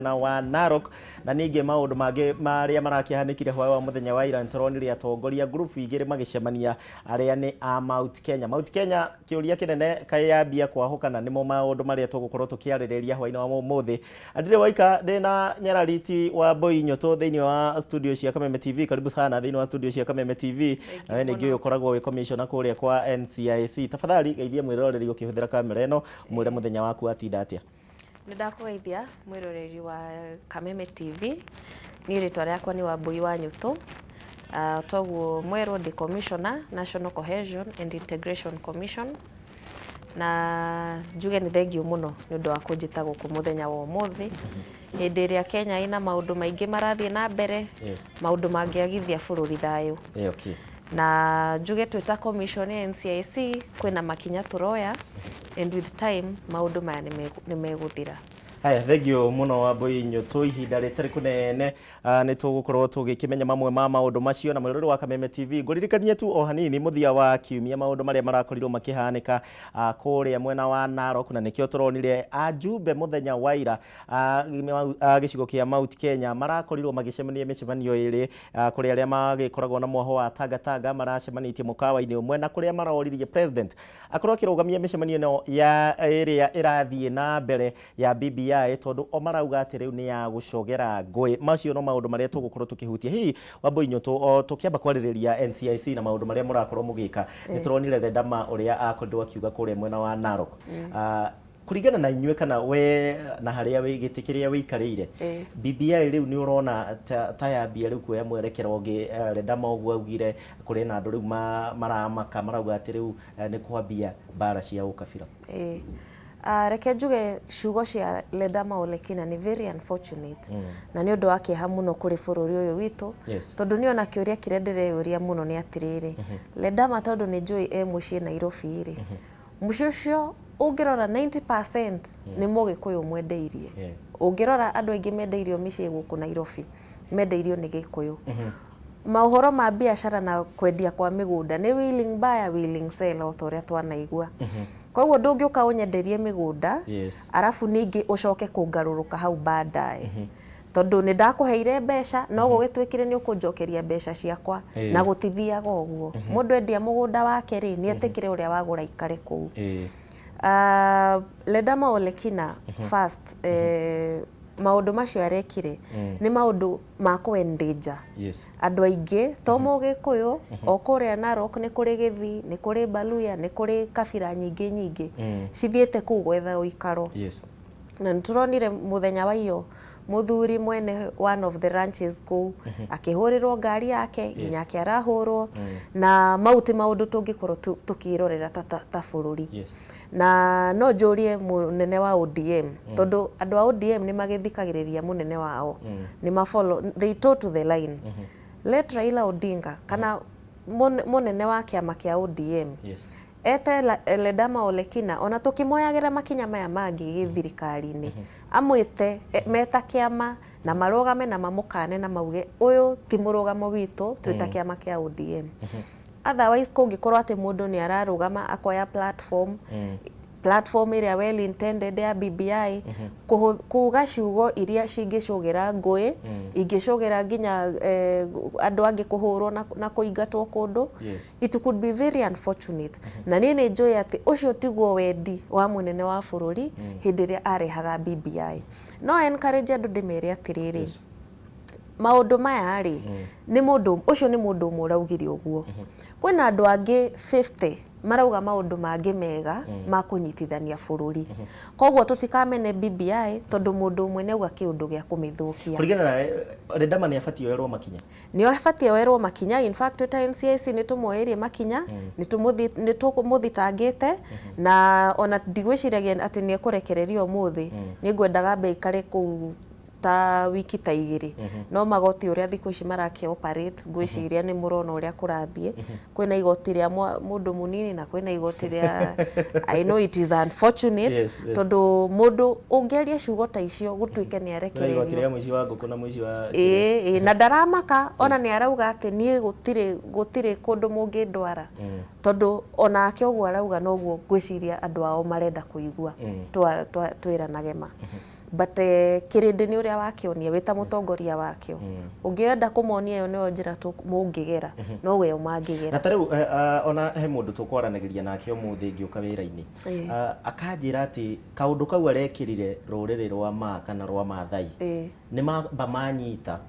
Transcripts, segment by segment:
Mwena wa Narok na ningĩ maũndũ mangĩ marĩa marakĩhanĩkire hwaĩ wa mũthenya wa ira nĩtũronire atongoria ngurubu igĩrĩ magĩcemania arĩa nĩ a Mount Kenya. Mount Kenya kĩũria kĩnene kaĩ yambia kwahũkana nĩmo maũndũ marĩa tũgũkorwo tũkĩarĩrĩria hwaĩ-inĩ wa ũmũthĩ. Ndirĩ waika ndĩna Nyarariti wa Mbũi Nyũtũ thĩinĩ wa studio cia Kameme TV. Karibu sana thĩinĩ wa studio cia Kameme TV. Na we ningĩ ũyũ ũkoragwo wĩ commissioner kũrĩa kwa NCIC. Tafadhali geithia mwĩroreri ũkĩhũthĩra kamera ĩno ũmwĩre mũthenya waku watinda atĩa. Nĩ ndakũgeithia mwĩroreri wa Kameme TV, niĩ rĩtwa rĩakwa nĩ Wambũi wa Nyũtũ, toguo mwerwo ndĩ commissioner National Cohesion and Integration Commission, na njuge nĩ thengiũ mũno nĩ ũndũ wa kũnjĩta gũkũ mũthenya wa ũmũthĩ, hĩndĩ ĩrĩa Kenya ĩna maũndũ maingĩ marathiĩ na mbere, maũndũ mangĩagithia bũrũri thayũ. Na njuge twĩ ta commission ya NCIC kwĩna makinya tũroya and with time maũndũ maya nĩ megũthira. Haya, thengiũ mũno Wambũi Nyũtũ, ihinda rĩtarĩ kũnene nĩ tũgũkorwo tũgĩkĩmenya mamwe ma maũndũ macio na mwĩroreri wa Kameme TV. Ngũririkanie tu o hanini mũthia wa kiumia maũndũ marĩa marakorirwo makĩhanĩka kũrĩa mwena wa Narok na nĩkĩo tũronire ajumbe mũthenya wa ira a gĩcigo kĩa Mount Kenya marakorirwo magĩcemania mĩcemanio ĩrĩ kũrĩ arĩa magĩkoragwo na mwaho wa Tanga Tanga maracemanĩtie mũkawa-inĩ ũmwe na kũrĩa maroririe president akorwo akĩrũgamia mĩcemanio ĩno ya ĩrĩa ĩrathiĩ na mbere ya BBI tondũ o marauga atĩ rĩu nĩ ya gũcogera ngũĩ. Macio no maũndũ marĩa tũgũkorwo tũkĩhutia. Hihi Wambũi Nyũtũ, o tũkĩamba kwarĩrĩria NCIC na maũndũ marĩa mũrakorwo mũgĩka, nĩ tũronire Ledama ũrĩa akorirwo akiuga kũrĩa mwena wa Narok. Kũringana na inyuĩ kana we na harĩa wĩ gĩtĩ kĩrĩa wĩikarĩire, BBI rĩu nĩ ũrona ta yambia rĩu kuoya mwerekero ũngĩ? Ledama ũguo augire kũrĩ na andũ rĩu maramaka marauga atĩ rĩu nĩ kwambia mbara cia ũkabira. Ĩĩ. Reke njuge ciugo cia Ledama Olekina nĩ very unfortunate na nĩ ũndũ wa kĩeha mũno kũrĩ bũrũri ũyũ witũ, tondũ niĩ ona kĩũria kĩrĩa ndĩreyũria mũno nĩ atĩrĩrĩ, Ledama tondũ nĩ njũĩ e mũciĩ Nairobi rĩ, mũciĩ ũcio ũngĩrora 90% nĩ mũgĩkũyũ mwendeirie. Ũngĩrora andũ aingĩ mendeirio mĩciĩ gũkũ Nairobi, mendeirio nĩ gĩkũyũ. Maũhoro ma biacara na kwendia kwa mĩgũnda nĩ willing buyer, willing seller o ta ũrĩa twanaigua. Koguo ndũngĩũka ũnyenderie mĩgũnda arabu ningĩ ũcoke kũngarũrũka hau baadaye. Tondũ nĩ ndakũheire mbeca no gũgĩtuĩkire nĩ ũkũnjokeria mbeca ciakwa na gũtithiaga ũguo. Mũndũ endia mũgũnda wake rĩ, nĩ etĩkĩre ũrĩa wagũra aikare kũu. Ledama Olekina first, maũndũ macio arekire nĩ maũndũ ma kũ endanger andũ aingĩ, to mũgĩkũyũ, o kũrĩa Narok nĩ kũrĩ Gĩthii, nĩ kũrĩ Baluya, nĩ kũrĩ kabira nyingĩ nyingĩ cithiĩte kũu gwetha ũikaro. Na nĩ tũronire mũthenya wa iyo mũthuri mwene one of the ranches kũu akĩhũrĩrwo ngari yake nginya ake arahũrwo, na mau ti maũndũ tũngĩkorwo tũkĩrorera ta bũrũri. Na no njũrie mũnene wa ODM, tondũ andũ a ODM nĩ magĩthikagĩrĩria mũnene wao, nĩ ma follow, they toe to the line. Let Raila Odinga kana mũnene wa kĩama kĩa ODM ete Ledama Olekina, ona tũkĩmoyagĩra makinya maya mangĩ gĩthirikari-inĩ, amwĩte meta kĩama na marũgame na mamũkane na mauge ũyũ ti mũrũgamo witũ twĩ ta kĩama kĩa ODM. Otherwise kũngĩkorwo atĩ mũndũ nĩ ararũgama akoya platform ĩrĩa well intended ya BBI kuga ciugo iria cingĩcũgĩra ngũĩ, ingĩcũgĩra nginya andũ angĩ kũhũrwo na kũingatwo kũndũ, it could be very unfortunate. Na niĩ nĩ njũĩ atĩ ũcio tiguo wendi wa mũnene wa bũrũri hĩndĩ ĩrĩa arehaga BBI. No encourage andũ ndĩmere atĩrĩrĩ, maũndũ maya rĩ, nĩ mũndũ ũcio nĩ mũndũ ũmwe ũraugire ũguo. Kwĩna andũ angĩ 50 marauga maũndũ mangĩ mega ma kũnyitithania bũrũri. Koguo tũtikamene BBI tondũ mũndũ ũmwe nĩ auga kĩũndũ gĩa kũmĩthũkia. Kũringana nawe, Ledama nĩ abatiĩ oerwo makinya? Nĩ abatiĩ oerwo makinya. In fact twĩ ta NCIC nĩ tũmwoeirie makinya, nĩ tũmũthitangĩte, na ona ndigwĩciragia atĩ nĩ ekũrekererio ũmũthĩ. Nĩ ngwendaga ambe aikare kũu ta wiki ta igĩrĩ, no magoti ũrĩa thikũ ici marakĩ operate, ngwĩciria nĩ mũrona ũrĩa kũrathiĩ. Kwĩna igoti rĩa mũndũ mũnini na kwĩna igoti rĩa, I know it is unfortunate, tondũ mũndũ ũngĩaria ciugo ta icio gũtuĩke nĩ Kwĩna igoti arekererio. Rĩa mũici wa ngũkũ na mũici wa Ĩĩ ĩĩ, na ndaramaka ona nĩ arauga atĩ niĩ gũtirĩ kũndũ mũngĩndwara, tondũ onake ũguo arauga noguo ngwĩciria andũ ao marenda kũigua. Twĩranage ma. But kĩrĩndĩ nĩ ũrĩa wakĩonia wĩ ta mũtongoria wakĩo. Ũngĩenda kũmonia ĩyo nĩyo njĩra mũngĩgera, no we mangĩgera. Na ta rĩu ona he mũndũ tũkwaranagĩria nake ũmũthĩ ngĩũka wĩra-inĩ, akanjĩra atĩ kaũndũ kau arekĩrire rũrĩrĩ rwa Maa kana rwa Maathai nĩ mamba manyita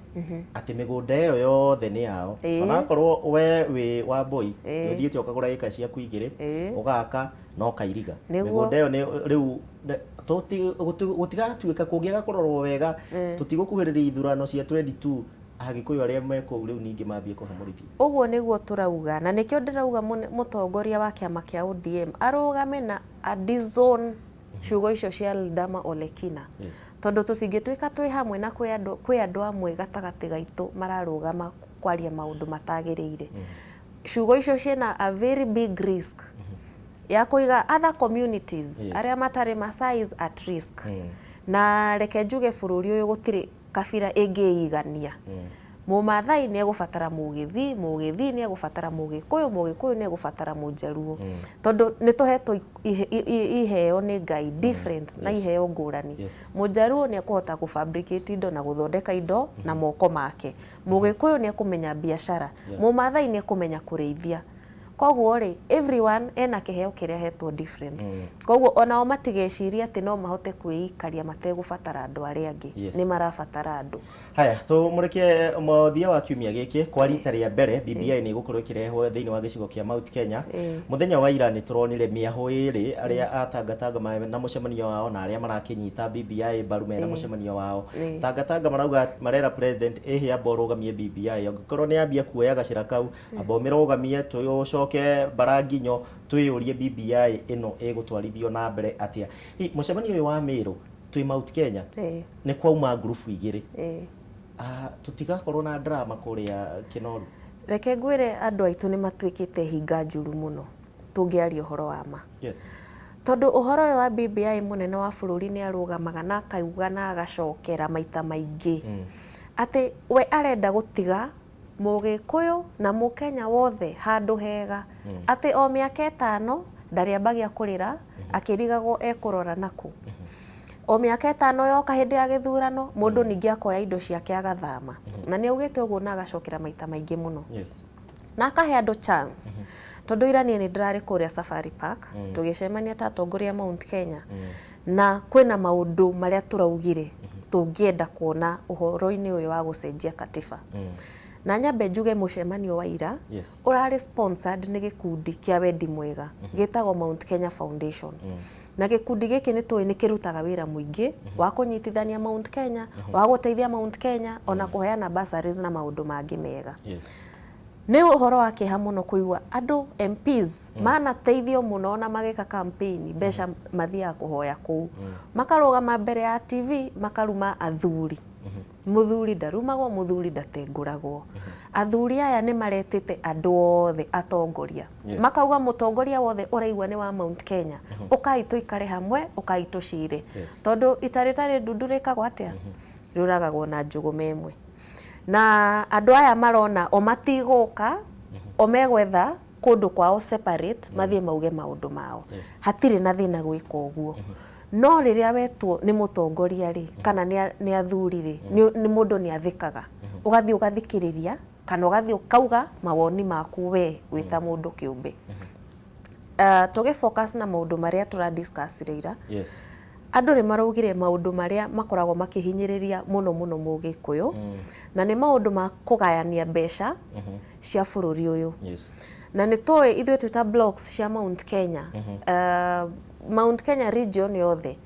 atĩ mĩgũnda ĩyo yothe nĩ yao. Onakorwo we wĩ wa Mbũi, nĩ ũthiĩte ũkagũra ĩka ciaku igĩrĩ, ũgaka na ũkairiga. Mĩgũnda ĩyo nĩ rĩu gũtigatuĩka kũngĩaga kũrorwo wega, tũtigũkuhĩrĩria ithurano cia 22 Agĩkũyũ arĩa me kũu rĩu ningĩ mambie kũhamũrithio. Ũguo nĩguo tũrauga, na nĩkĩo ndĩrauga mũtongoria wa kĩama kĩa ODM arũgame na a disown ciugo icio cia Ledama Olekina. Tondũ tũtingĩtuĩka twĩ hamwe na kwĩ andũ amwe gatagatĩ gaitũ mararũgama kwaria maũndũ matagĩrĩire. Ciugo icio ciĩna a very big risk ya kũiga other communities arĩa matarĩ Maasais at risk. Na reke njuge bũrũri ũyũ gũtirĩ kabira ĩngĩigania. Mũmathai nĩ egũbatara Mũgĩthii, Mũgĩthii nĩ egũbatara Mũgĩkũyũ, Mũgĩkũyũ nĩ egũbatara Mũjaluo. Tondũ nĩ tũhetwo iheo nĩ Ngai different na iheo ngũrani. Mũjaluo nĩ ekũhota gũ fabricate indo na gũthondeka indo na moko make. Mũgĩkũyũ nĩ ekũmenya biacara. Mũmathai nĩ ekũmenya kũrĩithia. Koguo rĩ, everyone ena kĩheo kĩrĩa ahetwo different. Koguo onao matigecirie atĩ no mahote kwĩikaria mategũbatara andũ arĩa angĩ. Nĩ marabatara andũ. Haya, tũmũrĩke mũthia wa kiumia gĩkĩ kwa rita rĩa mbere BBI nĩ ĩgũkorwo ĩkĩrehwo thĩinĩ wa gĩcigo kĩa Mount Kenya. Mũthenya wa ira nĩ tũronire mĩahũ ĩrĩ arĩa a Tangatanga mena mũcemanio wao na arĩa marakĩnyita BBI mbaru mena mũcemanio wao. Tangatanga marauga marera president ĩhĩ amba ũrũgamie BBI angĩkorwo nĩ ambia kuoya gacĩra kau amba ũmĩrũgamie tũcoke Mbaranginyo twĩyũrie BBI ĩno ĩgũtwarithio na mbere atĩa. Hihi mũcemanio ũyũ wa Meru twĩ Mount Kenya nĩ kwauma ngurubu igĩrĩ, tũtigakorwo na drama kũrĩa Kinoru? Reke ngwĩre andũ aitũ nĩ matuĩkĩte hinga njũru mũno tũngĩaria ũhoro wa ma. Tondũ ũhoro ũyũ wa BBI mũnene wa bũrũri nĩ arũgamaga na akauga na agacokera maita maingĩ atĩ we arenda gũtiga Mũgĩkũyũ na Mũkenya wothe handũ hega, atĩ o mĩaka 5 ndarĩambagia kũrĩra akĩrigagwo ekũrora nakũ. O mĩaka 5 yoka hĩndĩ ya gĩthurano mũndũ ningĩ akoya indo ciake agathama. Na nĩ augĩte ũguo na agacokera maita maingĩ mũno. Na akahe andũ chance. Tondũ ira niĩ nĩ ndĩrarĩ kũrĩa Safari Park tũgĩcemania ta atongoria Mount Kenya, na kwĩna maũndũ marĩa tũraugire tũngĩenda kuona ũhoro-inĩ ũyũ wa gũcenjia katiba. Na nyambe njuge mũcemanio wa ira ũrarĩ sponsored nĩ gĩkundi kĩa wendi mwega gĩtagwo Mount Kenya Foundation. Na gĩkundi gĩkĩ nĩ tũĩ nĩ kĩrutaga wĩra mũingĩ wa kũnyitithania Mount Kenya, wa gũteithia Mount Kenya, ona kũheana bursaries na maũndũ mangĩ mega. Nĩ ũhoro wa kĩeha mũno kũigua andũ MPs manateithio mũno na magĩka campaign, mbeca mathiaga kũhoya kũu. Makarũgama mbere ya TV makaruma athuri. Mũthuri ndarumagwo, mũthuri ndatengũragwo. Athuri aya nĩ maretĩte andũ othe atongoria. Makauga mũtongoria wothe ũraigua nĩ wa Mount Kenya. Ũkai tũikare hamwe, ũkai tũcire. Tondũ ita rĩtarĩ ndundu rĩkagwo atĩa? Rĩũragagwo na njũgũma ĩmwe. Na andũ aya marona o matigũka, o megwetha kũndũ kwao separate, mathiĩ mauge maũndũ mao. Hatirĩ na thĩna gwĩka ũguo. No rĩrĩa wetwo nĩ mũtongoria rĩ, kana nĩ athuri rĩ, nĩ mũndũ nĩ athĩkaga. Ũgathiĩ ũgathikĩrĩria, kana ũgathiĩ ũkauga mawoni maku we wĩ ta mũndũ kĩũmbe. Tũgĩ focus na maũndũ marĩa tũra discuss ira. Andũ nĩ maraugire maũndũ marĩa makoragwo makĩhinyĩrĩria mũno mũno Mũgĩkũyũ, na nĩ maũndũ ma kũgayania mbeca cia bũrũri ũyũ. Na nĩ tũĩ ithuĩ twĩ ta blocks cia Mount Kenya, Mount Kenya region yothe,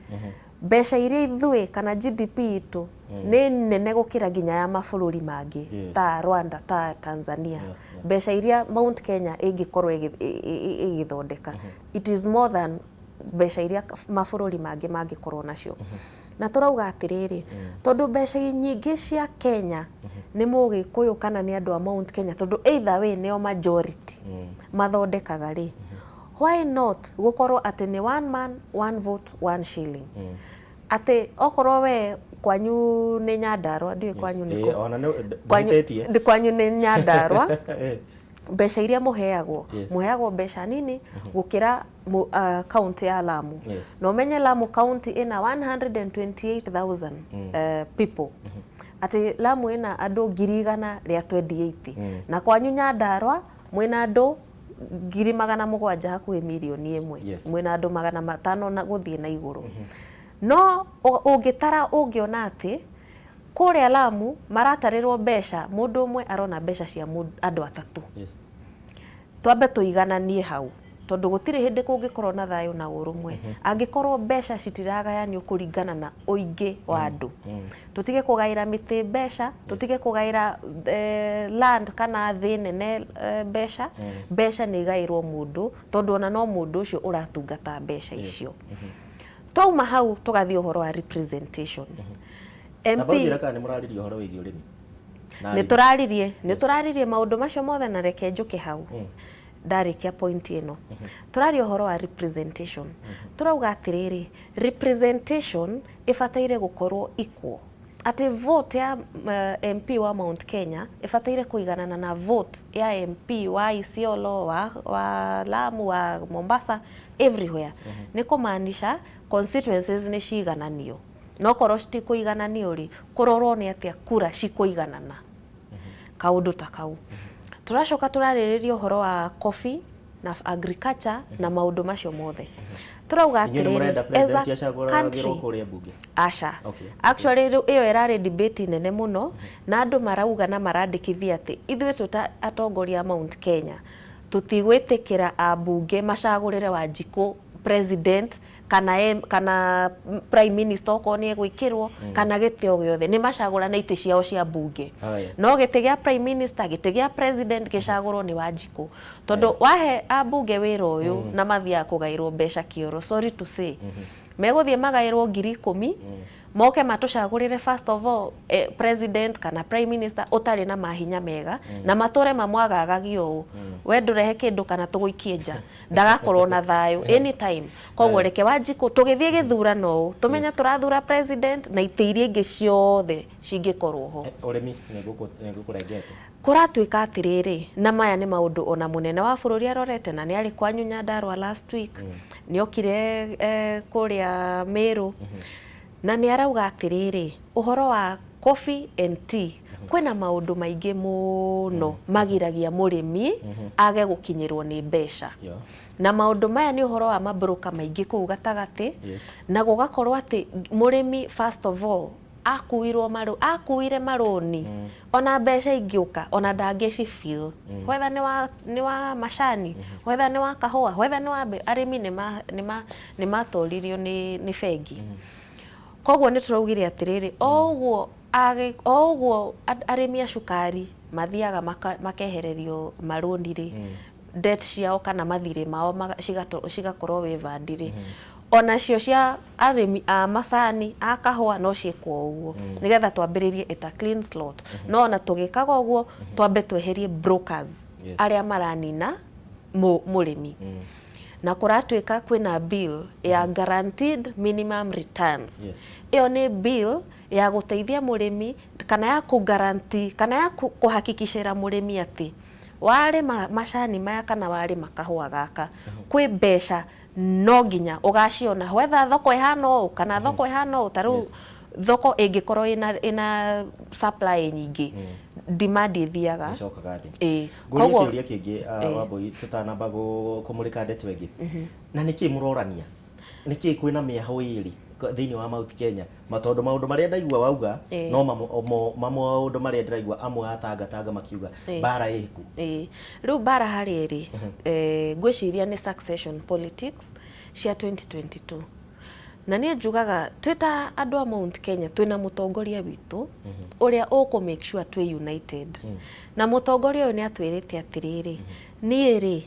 mbeca iria ithuĩ kana GDP itũ nĩ nene gũkĩra nginya ya mabũrũri mangĩ ta Rwanda, ta Tanzania. Mbeca iria Mount Kenya ĩngĩkorwo ĩgĩthondeka, it is more than mbeca iria mabũrũri mangĩ mangĩkorwo nacio. Na tũrauga atĩrĩrĩ, tondũ mbeca nyingĩ cia Kenya nĩ Mũgĩkũyũ kana nĩ andũ a Mount Kenya, tondũ either way nĩo majority mathondekaga rĩ, why not gũkorwo atĩ nĩ one man, one vote, one shilling. Atĩ okorwo we kwanyu nĩ Nyandarua, ndiũĩ kwanyu nĩ kũ. Kwanyu nĩ Nyandarua. Mbeca iria mũheagwo, mũheagwo mbeca nini gũkĩra county ya Lamu. Na ũmenye Lamu county ĩna 128,000 people, atĩ Lamu ĩna andũ 128,000, na kwanyu Nyandarua mwĩna andũ 700,000, hakuhĩ mirioni 1. Mwĩna andũ 500 na gũthiĩ na igũrũ. No ũngĩtara ũngĩona atĩ kũrĩa Lamu maratarĩrwo mbeca, mũndũ ũmwe arona mbeca cia andũ atatũ. Twambe tũigananie hau, tondũ gũtirĩ hĩndĩ kũngĩkorwo na thayũ na ũrũmwe angĩkorwo mbeca citiragayanio kũringana na ũingĩ wa andũ. Tũtige kũgaĩra mĩtĩ mbeca, tũtige kũgaĩra land kana thĩ nene mbeca. Mbeca nĩ igaĩrwo mũndũ, tondũ ona no mũndũ ũcio ũratungata mbeca icio. Twauma hau tũgathiĩ ũhoro wa representation. MP, Tamba ũnjĩre kana nĩ mũraririe ũhoro wĩgiĩ ũrĩmi na nĩ arĩmi. Tũraririe maũndũ macio mothe, na reke njũke hau ndarĩkia point ĩno. Tũraria ũhoro wa representation, tũrauga atĩrĩrĩ, representation ĩbataire gũkorwo equal, atĩ vote ya MP wa Mount Kenya ĩbataire kũiganana na vote ya MP wa Isiolo, wa Lamu, wa Mombasa, everywhere. Nĩ kũmaanisha constituencies nĩ cigananio. No korwo citikũigananio rĩ, kũrorwo nĩ atĩa kura cikũiganana, kaũndũ ta kau. Tũracoka tũrarĩrĩria ũhoro wa coffee na agriculture na maũndũ macio mothe. Tũrauga Inyuĩ nĩ mũrenda atĩrĩrĩ, as a president acagũragĩrwo country, kũrĩa mbunge? Aca. Actually, rĩu ĩyo ĩrarĩ debate nene mũno, na andũ marauga na marandĩkithia atĩ ithuĩ twĩ ta atongoria a Mount Kenya tũtigwĩtĩkĩra ambunge macagũrĩre Wanjikũ president kana prime minister, okorwo nĩ egwĩkĩrwo, kana gĩtĩ o gĩothe nĩ macagũrana itĩ ciao cia mbunge. No gĩtĩ gĩa prime minister, gĩtĩ gĩa president gĩcagũrwo nĩ Wanjikũ, tondũ wahe ambunge wĩra ũyũ na mathiaga kũgaĩrwo mbeca kĩoro, sorry to say, megũthiĩ magaĩrwo 10,000, moke matũcagũrĩre first of all president kana prime minister ũtarĩ na mahinya mega, na matũre mamwagagagia ũũ, we ndũrehe kĩndũ kana tũgũikie nja, ndagakorwo na thayũ anytime. Koguo reke Wanjikũ tũgĩthiĩ gĩthurano ũũ tũmenye tũrathura president na itĩ iria ingĩ ciothe cingĩkorwo ho. Ũrĩmi nĩ ngũkũrengete. Kũratuĩka atĩrĩrĩ, na maya nĩ maũndũ ona mũnene wa bũrũri arorete, na nĩ arĩ kwanyu Nyandarua last week, nĩ okire kũrĩa Meru, na nĩ arauga atĩrĩrĩ, ũhoro wa coffee and tea, kwĩna maũndũ maingĩ mũno magiragia mũrĩmi age gũkinyĩrwo nĩ mbeca. Na maũndũ maya nĩ ũhoro wa mabroka maingĩ kũu gatagatĩ, na gũgakorwo atĩ mũrĩmi first of all akuirwo maru akuire marũni, ona mbeca ingĩũka ona ndangĩci feel, whether nĩ wa macani, whether nĩ wa kahũa, whether nĩ wa arĩmi nĩ matoririo nĩ bengi. Koguo nĩ tũraugire atĩrĩrĩ, o ũguo arĩmi a cukari mathiaga makehererio marũni rĩ, debt ciao kana mathirĩ mao cigakorwo waived rĩ, onacio cia arĩmi a macani, a kahũa no ciĩkwo ũguo, nĩgetha twambĩrĩrie it a clean slot. No ona tũgĩkaga ũguo, twambe tweherie brokers arĩa maranina mũrĩmi. Na kũratuĩka kwĩna bill ya guaranteed minimum returns. Ĩyo nĩ bill ya gũteithia mũrĩmi kana ya kũ-guarantee kana ya kũhakikicĩra mũrĩmi atĩ warĩma macani maya kana warĩma kahũa gaka, kwĩ mbeca no nginya ũgaciona, whether thoko ĩhana ũũ kana thoko ĩhana ũũ. Ta rĩu thoko ĩngĩkorwo ĩna supply nyingĩ, demand ĩthiaga Ĩcokaga thĩ. Ĩĩ. Ngũrie kĩũria kĩngĩ, Wambui, tũtanamba kũmũrĩka ndeto ĩngĩ. Na nĩkĩ mũrorania, nĩkĩ kwĩna mĩahũ ĩrĩ thĩinĩ wa Mount Kenya? Tondũ maũndũ marĩa ndaigua wauga, no maũndũ marĩa ndĩraigua amwe atangatanga makiuga mbara ĩku. Ĩĩ, rĩu mbara harĩa ĩrĩ, ngwĩciria nĩ succession politics cia 2022. Na niĩ njugaga twĩ ta andũ a Mount Kenya twĩna mũtongoria witũ ũrĩa ũkũ make sure twĩ united. Na mũtongoria ũyũ nĩ atwĩrĩte atĩrĩrĩ, niĩ rĩ,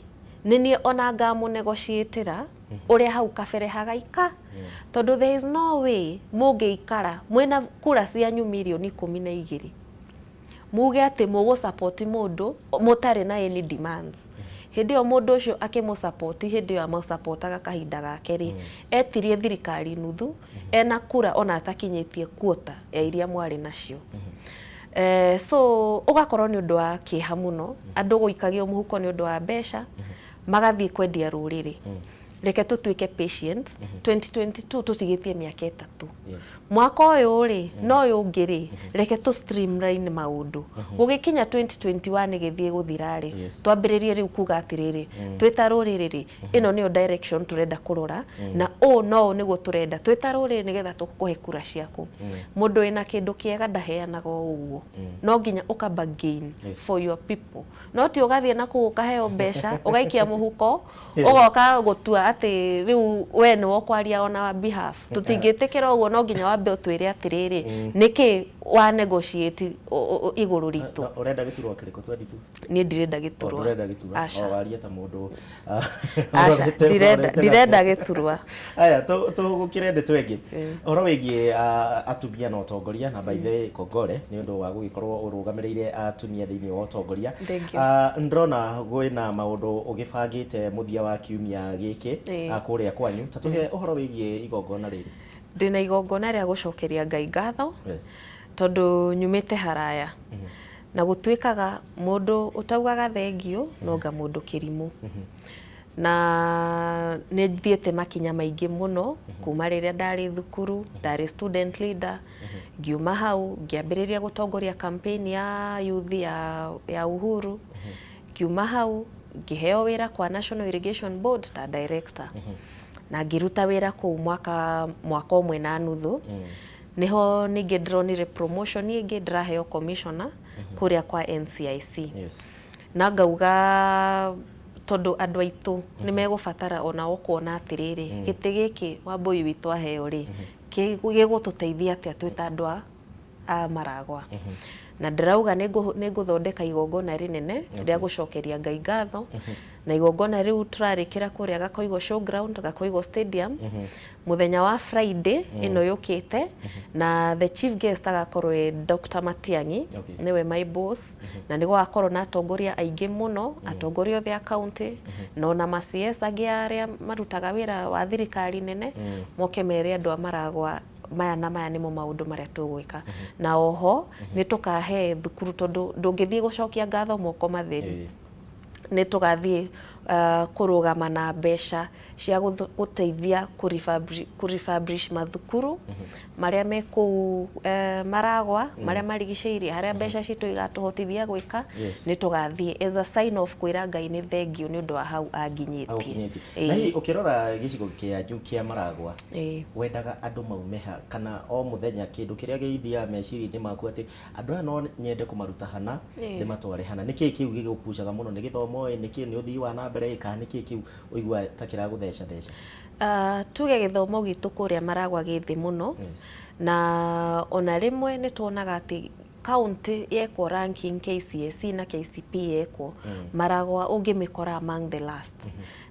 nĩ niĩ ona ngamũnegotiatĩra ũrĩa hau kabere hagaika, tondũ there is no way mũngĩikara mwĩna kura cianyu mirioni 12 muge atĩ mũgũ-support mũndũ mũtarĩ na any demands. Hĩndĩ ĩyo mũndũ ũcio akĩmũ-support, hĩndĩ ĩyo amũ-supportaga kahinda gake rĩ, etirie thirikari nuthu ena kura ona atakinyĩtie quota ya iria mwarĩ nacio. So ũgakorwo nĩ ũndũ wa kĩeha mũno andũ gũikagio mũhuko nĩ ũndũ wa mbeca, magathiĩ kwendia rũrĩrĩ. Reke tũtuĩke patient. 2022 tũtigĩtie mĩaka 3. Mwaka ũyũ rĩ, na ũyũ ũngĩ rĩ, reke tũ streamline maũndũ. Gũgĩkinya 2021 ĩgĩthiĩ gũthira rĩ, twambĩrĩrie rĩu kuga atĩrĩrĩ, twĩ ta rũrĩrĩ rĩ, ĩno nĩyo direction tũrenda kũrora, na ũũ no ũũ nĩguo tũrenda twĩ ta rũrĩrĩ nĩgetha tũkũhe kura ciaku. Mũndũ wĩna kĩndũ kĩega ndaheanaga o ũguo, no nginya ũkamba gain for your people. No ti ũgathiĩ na kũu ũkaheo mbeca, ũgaikia mũhuko, ũgoka gũtua atĩ rĩu we nĩwe ũkwaria on our behalf. Tũtingĩtĩkĩra ũguo, no nginya wambe ũtwĩre atĩrĩrĩ, nĩkĩ wa negotiate igũrũ ritũ. Ũrenda gĩturwa kĩrĩkũ 22? Niĩ ndirenda gĩturwa. Ndũrenda gĩturwa? Aca. O warie ta mũndũ. Aca, ndirenda gĩturwa. Aya, tũgũkĩre ndeto ĩngĩ. Ũhoro wĩgiĩ atumia na ũtongoria, na by the way kongore nĩ ũndũ wa gũgĩkorwo ũrũgamĩrĩire atumia thĩinĩ wa ũtongoria. Thank you. Ndĩrona kwĩna maũndũ ũgĩbangĩte mũthia wa kiumia gĩkĩ kũrĩa kwanyu. Ta tũhe ũhoro wĩgiĩ igongona rĩrĩ. Ndĩna igongona rĩa gũcokeria Ngai ngatho, tondũ nyumĩte haraya. Na gũtuĩkaga mũndũ ũtaugaga thengio no nga mũndũ kĩrimũ. Na nĩ thiĩte makinya maingĩ mũno kuma rĩrĩa ndarĩ thukuru, ndarĩ student leader, ngiuma hau ngĩambĩrĩria gũtongoria campaign ya youth ya Uhuru, ngiuma hau ngĩheo wĩra kwa National Irrigation Board ta director, na ngĩruta wĩra kũu mwaka ũmwe na nuthu. Niho ningĩ ndĩronire promotion ĩngĩ, ndĩraheo commissioner kũrĩa kwa NCIC. Na ngauga tondũ andũ aitũ nĩ megũbatara onao kuona atĩrĩrĩ, gĩtĩ gĩkĩ Wambũi witũ aheo rĩ, gĩgũtũteithia atĩa twĩ ta andũ a Maragwa. Na ndĩrauga nĩ ngũthondeka igongona rĩnene rĩa gũcokeria Ngai ngatho, na igongona rĩu tũrarĩkĩra kũrĩa Gakoigo Showground, Gakoigo Stadium, mũthenya wa Friday ĩno yũkĩte, na the chief guest agakorwo e Dr. Matiang'i, nĩwe my boss, na nĩ gũgakorwo na atongoria aingĩ mũno, atongoria othe a county, na ona ma CS angĩ arĩa marutaga wĩra wa thirikari nene, moke mere andũ a Maragwa maya na maya nĩmo maũndũ marĩa tũgwĩka. Na oho nĩ tũkahe thukuru, tondũ ndũngĩthiĩ gũcokia ngatho moko matheri. Nĩ tũgathiĩ kũrũgama na mbeca cia gũteithia kũ refurbish mathukuru marĩa me kũu Maragwa, marĩa marigicĩirie, harĩa mbeca citũ igatũhotithia gwĩka. Nĩ tũgathiĩ as a sign of kwĩra Ngai nĩ thengio nĩ ũndũ wa hau anginyĩtie. Agũkinyĩtie. Na hihi ũkĩrora gĩcigo kĩanyu kĩa Maragwa, wendaga andũ maume ha, kana o mũthenya kĩndũ kĩrĩa gĩthiaga meciria-inĩ maku atĩ andũ aya no nyende kũmaruta hana, ndĩmatware hana, nĩkĩĩ kĩu gĩgũpucaga mũno? Nĩ gĩthomo ĩ, nĩkĩĩ, nĩ ũthii wa na mbere ĩ, kana nĩkĩĩ kĩu ũiguaga ta kĩragũtheca theca? Tuge gĩthomo gitũ kũrĩa Maragwa gĩ thĩ mũno, na ona rĩmwe nĩ tuonaga atĩ county yekwo ranking KCSE na KCPE yekwo, Maragwa ũngĩmĩkora among the last.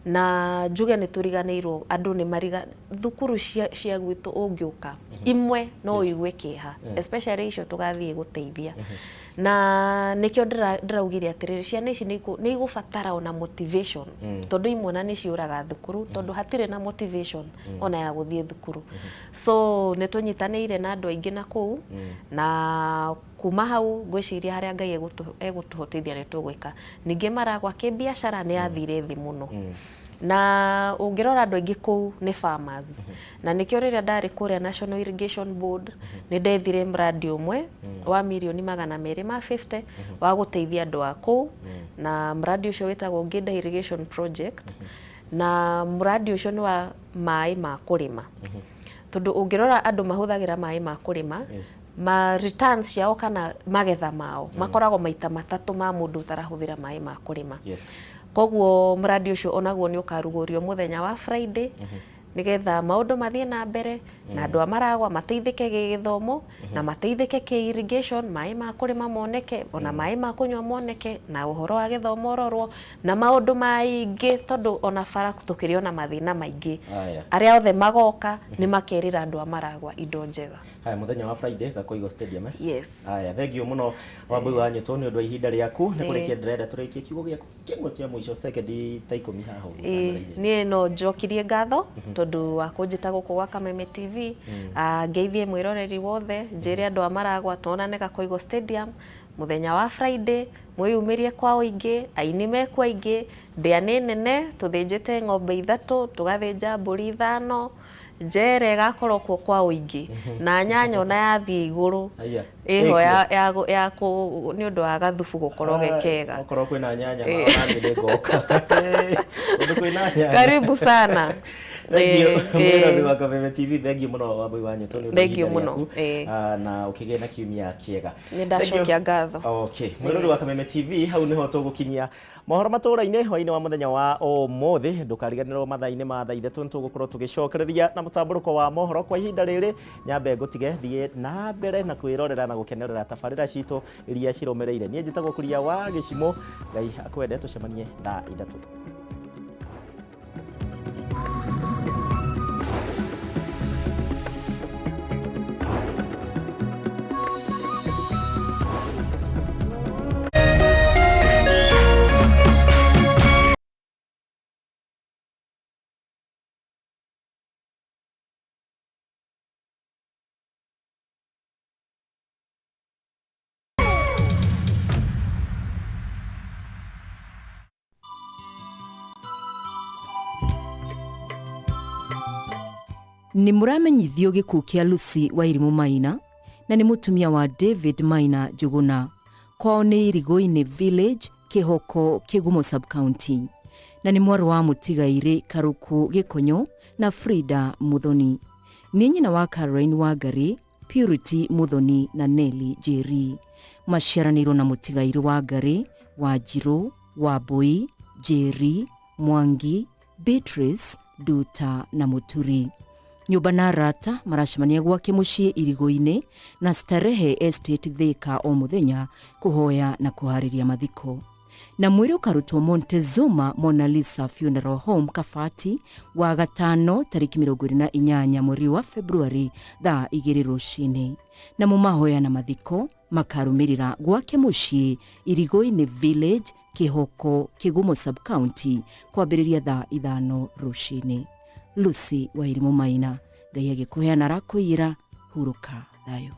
Na njuge nĩ tũriganĩirwo, andũ nĩ mariga thukuru cia gwitũ ũngĩũka imwe no ũigue kĩeha, especially icio tũgathiĩ gũteithia. Na nĩkĩo ndĩraugire atĩrĩrĩ, ciana ici nĩ igũbatara ona motivation, tondũ imwe ona nĩ ciũraga thukuru tondũ hatirĩ na motivation ona ya gũthiĩ thukuru. So nĩ tũnyitanĩire na andũ aingĩ na kũu, na kuma hau ngwĩciria harĩa Ngai egũtũhotithia nĩ tũgwĩka. Ningĩ Maragwa kĩbiacara nĩ yathire thĩ mũno, na ũngĩrora andũ aingĩ kũu nĩ farmers, na nĩkĩo rĩrĩa ndarĩ kũrĩa National Irrigation Board nĩ ndethire mradi ũmwe wa mirioni 250 wa gũteithia andũ a kũu, na mradi ũcio wĩtagwo Ngĩnda Irrigation Project, na mradi ũcio nĩ wa maĩ ma kũrĩma, tondũ ũngĩrora andũ mahũthagĩra maĩ ma kũrĩma, ma returns ciao kana magetha mao makoragwo maita matatũ ma mũndũ ũtarahũthĩra maĩ ma kũrĩma. Koguo mradi ũcio onaguo nĩ ũkarugũrio mũthenya wa Friday, nĩgetha maũndũ mathiĩ na mbere na andũ a Maragwa mateithĩke gĩgĩthomo, na mateithĩke kĩ irrigation, maĩ ma kũrĩma moneke, ona maĩ ma kũnyua moneke, na ũhoro wa gĩthomo ũrorwo na maũndũ maingĩ, tondũ ona bara tũkĩrĩ ona mathĩna maingĩ. Arĩa othe magoka nĩ makerĩra andũ a Maragwa indo njega. Haya, mũthenya wa Friday, Gakoigo Stadium, eh? Yes. Haya, thengio mũno Wambui wa Nyũtũ nĩ ũndũ wa ihinda rĩaku. Nĩ kũrĩkia ndĩrenda tũrĩkie kiugo gĩaku kĩmwe kĩa mũico, sekendi ta 10 haha ũguo kamera-inĩ. Niĩ no njokirie ngatho tondũ wa kũnjĩta gũkũ gwa Kameme TV. TV. Ngeithie mwĩroreri wothe, njĩre andũ a Maragwa tuonane Gakoigo Stadium mũthenya wa Friday, mwĩyumĩrie kwa ũingĩ, aini mekuo aingĩ, ndĩa nĩ nene, tũthĩnjĩte ng'ombe 3, tũgathĩnja mbũri 5, njere ĩgakorwo kuo kwa ũingĩ, na nyanya ona yathiĩ igũrũ ĩho ya nĩ ũndũ wa gathubu gũkorwo ge kega. Okorwo kwĩna nyanya nani nĩ ngoka. Ũndũ kwĩna nyanya. Karibu sana. Thengiũ mwĩrori wa Kameme TV, thengiũ mũno Wambui wa Nyoto nĩ ũndũ wa Thengiũ ihinda mũno. rĩaku, na ũkĩgĩe na kiumia kĩega. Nĩ ndacokia ngatho. Okay, mwĩrori wa Kameme TV, hau nĩho tũgũkinyia mohoro matũra-inĩ hwaĩ-inĩ wa mũthenya wa ũmũthĩ. Ndũkariganĩrwo mathaa-inĩ ma thaa 3 nĩtũgũkorwo tũgĩcokereria na mũtambũrũko wa mohoro. Kwa ihinda rĩrĩ nyambe ngũtige thiĩ na mbere na kwĩrorera na gũkenerera tabarĩra citũ iria cirũmĩrĩire. Niĩ njĩtagwo Kuria wa Gĩcimũ, Ngai akwende, tũcemanie thaa 3. Nĩ mũramenyithio gĩkuũ kĩa Lucy Wairimu Maina na nĩ mũtumia wa David Maina Njuguna. Kwao nĩ Irigoinĩ Village, Kĩhoko, Kĩgumo Sub-County. Na nĩ mwarĩ wa mũtigairĩ Karuku Gĩkonyo na Frida Muthoni. Nĩ nyina wa Caroline Wangari, Purity Muthoni na Nelly Njeri. Maciaranĩirwo na mũtigairĩ Wangari, Wanjirũ, Wambui, Njeri, Mwangi, Beatrice, Nduta na Mũturi. Nyũmba na arata maracemania gwake mũciĩ Irigoinĩ na Starehe Estate Thika o mũthenya kũhoya na kũharĩria mathiko. Na mwĩrĩ ũkarutwo Montezuma Mona Lisa Funeral Home Kabati wa gatano tarĩki 28 mweri wa Februari thaa 2 rũcinĩ. Namo mahoya na mathiko makarũmĩrĩra gwake mũciĩ Irigoinĩ Village, Kĩhoko, Kĩgumo Sub-County kwambĩrĩria thaa 5 rũcinĩ. Lucy Wairimu Maina, Ngai agĩkũheana arakũiyĩra, hurũka thayũ.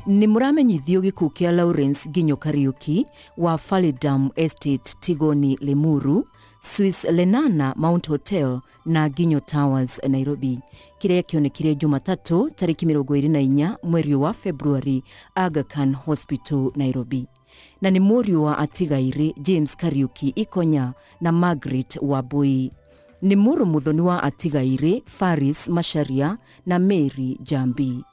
Nĩ mũramenyithio gĩkuũ kĩa Lawrence Nginyo Kariuki wa Falidam Estate Tigoni Limuru, Swiss Lenana Mount Hotel na Nginyo Towers Nairobi, kĩrĩa kĩonekire Jumatatũ tarĩki 24 mweri wa Februari Aga Khan Hospital Nairobi. Na nĩ mũriũ wa atigairĩ James Kariuki Ikonya na Margaret Wambui. Nĩ mũrũ mũthoni wa atigairĩ Faris Macharia na Mary Jambi.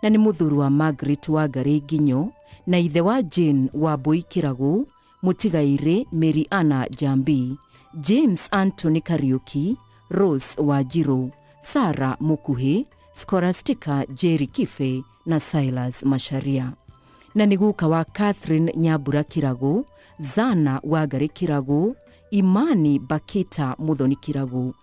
Na nĩ mũthuri wa Margaret Wangari Nginyo na ithe wa Jane Wambui Kĩragũ, mũtigairĩ Mary Anna Jambi, James Anthony Kariuki, Rose Wanjirũ, Sarah Mukuhi, Scholastica Jerry Kibe na Silas Macharia. Na nĩ guka wa Catherine Nyambura Kĩragũ, Zana Wangari Kĩragũ, Imani Bakita Muthoni Kĩragũ.